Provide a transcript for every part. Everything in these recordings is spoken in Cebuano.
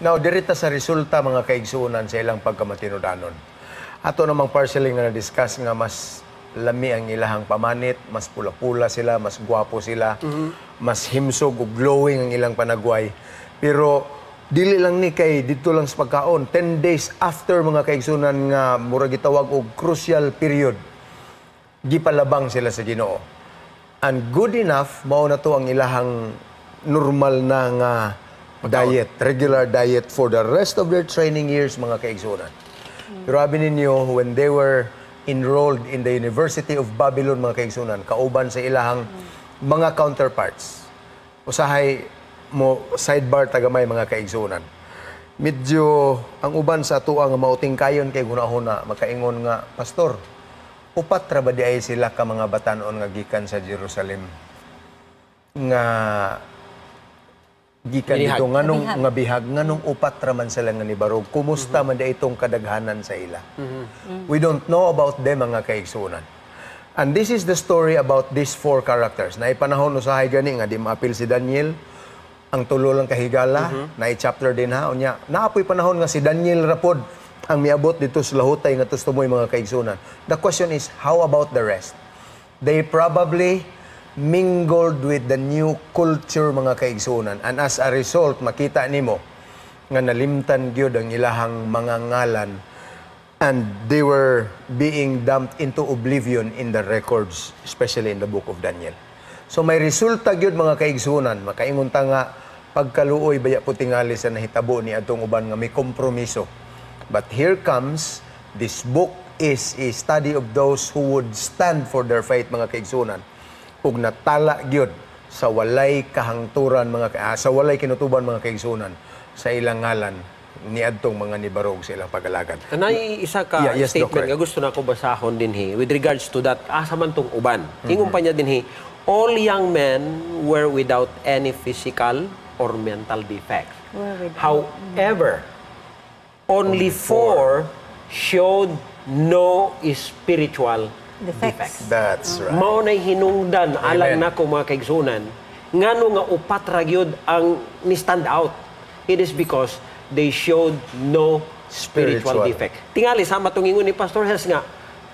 Now, dirita sa resulta, mga kaigsuonan, sa ilang pagkamatinud-anon. Ato namang partially nga na-discuss nga mas lami ang ilahang pamanit, mas pula-pula sila, mas gwapo sila, mas himsog ug glowing ang ilang panagway. Pero dili lang ni kay dito lang sa pagkaon. 10 days after, mga kaigsunan, nga murag gitawag og crucial period, gipalabang sila sa Ginoo. And good enough, mao na to ang ilahang normal na nga diet, regular diet for the rest of their training years, mga kaigsunan. Pero abi ninyo, when they were enrolled in the University of Babylon, mga kaigsunan, kauban sa ilahang mga counterparts. Usahay mo sidebar tagamay, mga kaigsunan. Medyo ang uban sa atoa nga mauting kayon kay hunahuna makaingon nga, "Pastor, upat ra ba diay sila ka mga batanon nga gikan sa Jerusalem nga gikan Binihag. dito, nganong nga bihag, nganong upat ra man sila nga nibarog? Kumusta man di itong kadaghanan sa ila?" We don't know about them, mga kaigsunan. And this is the story about these four characters. Naay panahon usahay gani nga di maapil si Daniel, ang tulo lang kahigala, naay chapter din ha. Unya, naa poy panahon nga si Daniel ra pod ang miabot dito sa lahutay nga tustumoy, mga kaigsunan. The question is, how about the rest? They probably mingled with the new culture, mga kaigsunan. And as a result, makita nimo nga nalimtan gyud ang ilahang mga ngalan and they were being dumped into oblivion in the records, especially in the book of Daniel. So may resulta gyud, mga kaigsunan, makaingon ta nga pagkaluoy baya po tingali sa nahitabo ni atong uban nga may kompromiso. But here comes, this book is a study of those who would stand for their faith, mga kaigsunan. Ug natala gyud sa walay kahangturan sa walay kinutuban, mga kaigsunan, sa ilang ngalan niadtong mga nibarog sa ilang pag-alagad. Anay isa ka Yeah, yes, statement Doc Ray. Nga gusto na ko basahon dinhi with regards to that, asa man tong uban. Ingon pa niya dinhi, all young men were without any physical or mental defects. Were without. However, only four showed no spiritual defects. Defects. That's right. Mao nay hinungdan alang Amen. Nako, mga kaigsunan, ngano nga upat ra gyud ang ni stand out. It is because they showed no spiritual spiritual defect. Tingali sama tong ingon ni Pastor Hess nga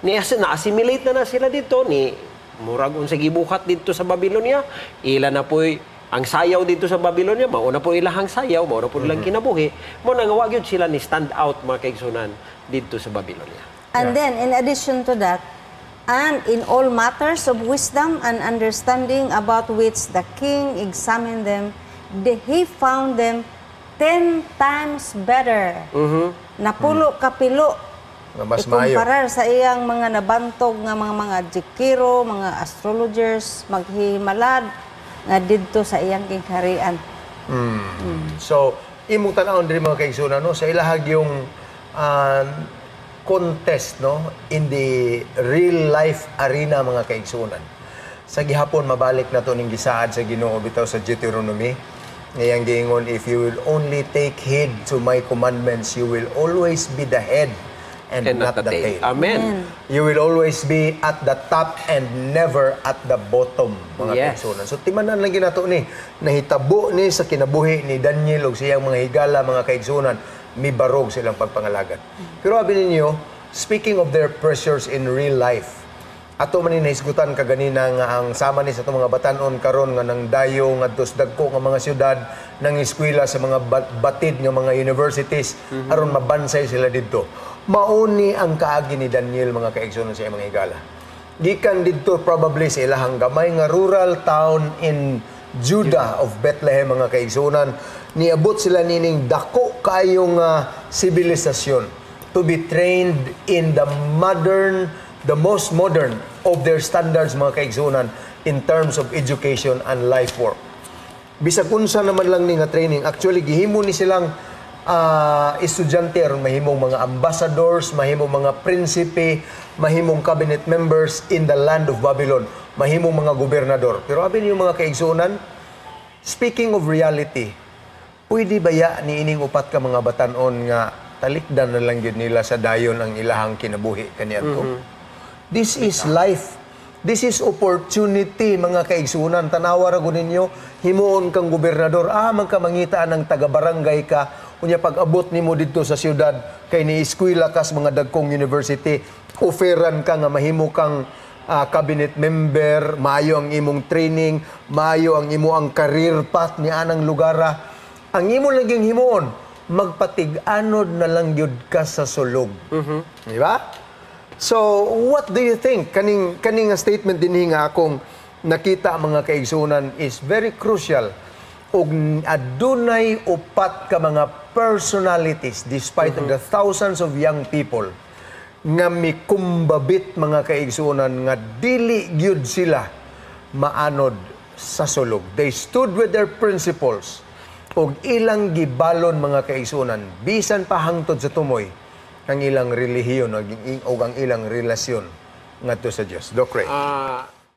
ni na assimilate na na sila dito ni murag unsa gibuhat dito sa Babylonia, ila na po'y ang sayaw dito sa Babylonia, mao na po ilahang sayaw, mao na po ilang kinabuhi, mao na nga wa gyud sila ni stand out, mga kaigsunan, dito sa Babylonia. And then, in addition to that, and in all matters of wisdom and understanding about which the king examined them, he found them 10 times better. Napulo kapilo. Nga mas maayo. Ikumparar sa iyang mga nabantog nga mga jikiro, mga astrologers, maghimalad nga didto sa iyang kingharian. So, imong tan-awon diri, mga kaigsunan, no, sa ilahag yung contest, no, in the real life arena, mga kaigsunan. Sa gihapon mabalik na to ning gisaad sa Ginoo bitaw sa Deuteronomy. Ngayang giingon, "If you will only take heed to my commandments, you will always be the head and not the tail." Amen. You will always be at the top and never at the bottom, mga kaigsunan. So timanan lang ginato ni nahitabo ni sa kinabuhi ni Daniel ug siyang mga higala, mga kaigsunan, mibarog silang pagpangalagad. Pero abi ninyo, speaking of their pressures in real life, ato man ni nahisgutan kaganina nga ang sama ni sa atong mga batanon karon nga nang dayo ngadto sa dagko nga mga syudad, nang eskwela sa mga batid nga mga universities aron mabansay sila didto. Mauni ang kaagi ni Daniel, mga kaigsuonan, sa iyang mga higala. Gikan didto probably sa ilahang gamay nga rural town in Judah of Bethlehem, mga kaigsuonan, niabot sila nining dako kaayong sibilisasyon to be trained in the modern, the most modern of their standards, mga kaigsunan, in terms of education and life work. Bisag unsa naman lang ni nga training, actually gihimo ni silang estudyante aron mahimong mga ambassadors, mahimong mga prinsipe, mahimong cabinet members in the land of Babylon, mahimong mga gobernador. Pero abi niyo, mga kaigsunan, speaking of reality, pwede ba ya ni ining upat ka mga batanon nga talikdan na lang gyud nila sa dayon ang ilahang kinabuhi kaniadto? This is life. This is opportunity, mga kaigsunan. Tanawa ra gud ninyo, himuon kang gobernador, man ka mangita ng taga-barangay ka Unya pag-abot nimo didto sa syudad kay ni-eskwela ka sa mga dagkong university, offeran ka nga mahimo kang cabinet member, maayo ang imong training, maayo ang imo ang career path ni anang lugara. Ang imo lang gyud himuon, magpatig-anod na lang gyud ka sa sulog. Di ba? So, what do you think? Kaning nga statement dinhi nga akong nakita, mga kaigsunan, is very crucial. Ug adunay upat ka mga personalities despite of the thousands of young people nga mikumbabit, mga kaigsunan, nga dili gyud sila maanod sa sulog. They stood with their principles ug ilang gibalon, mga kaigsunan, bisan pa hangtod sa tumoy ang ilang relihiyon ug ang ilang relasyon ngadto sa Dios. Doc Ray. Ah,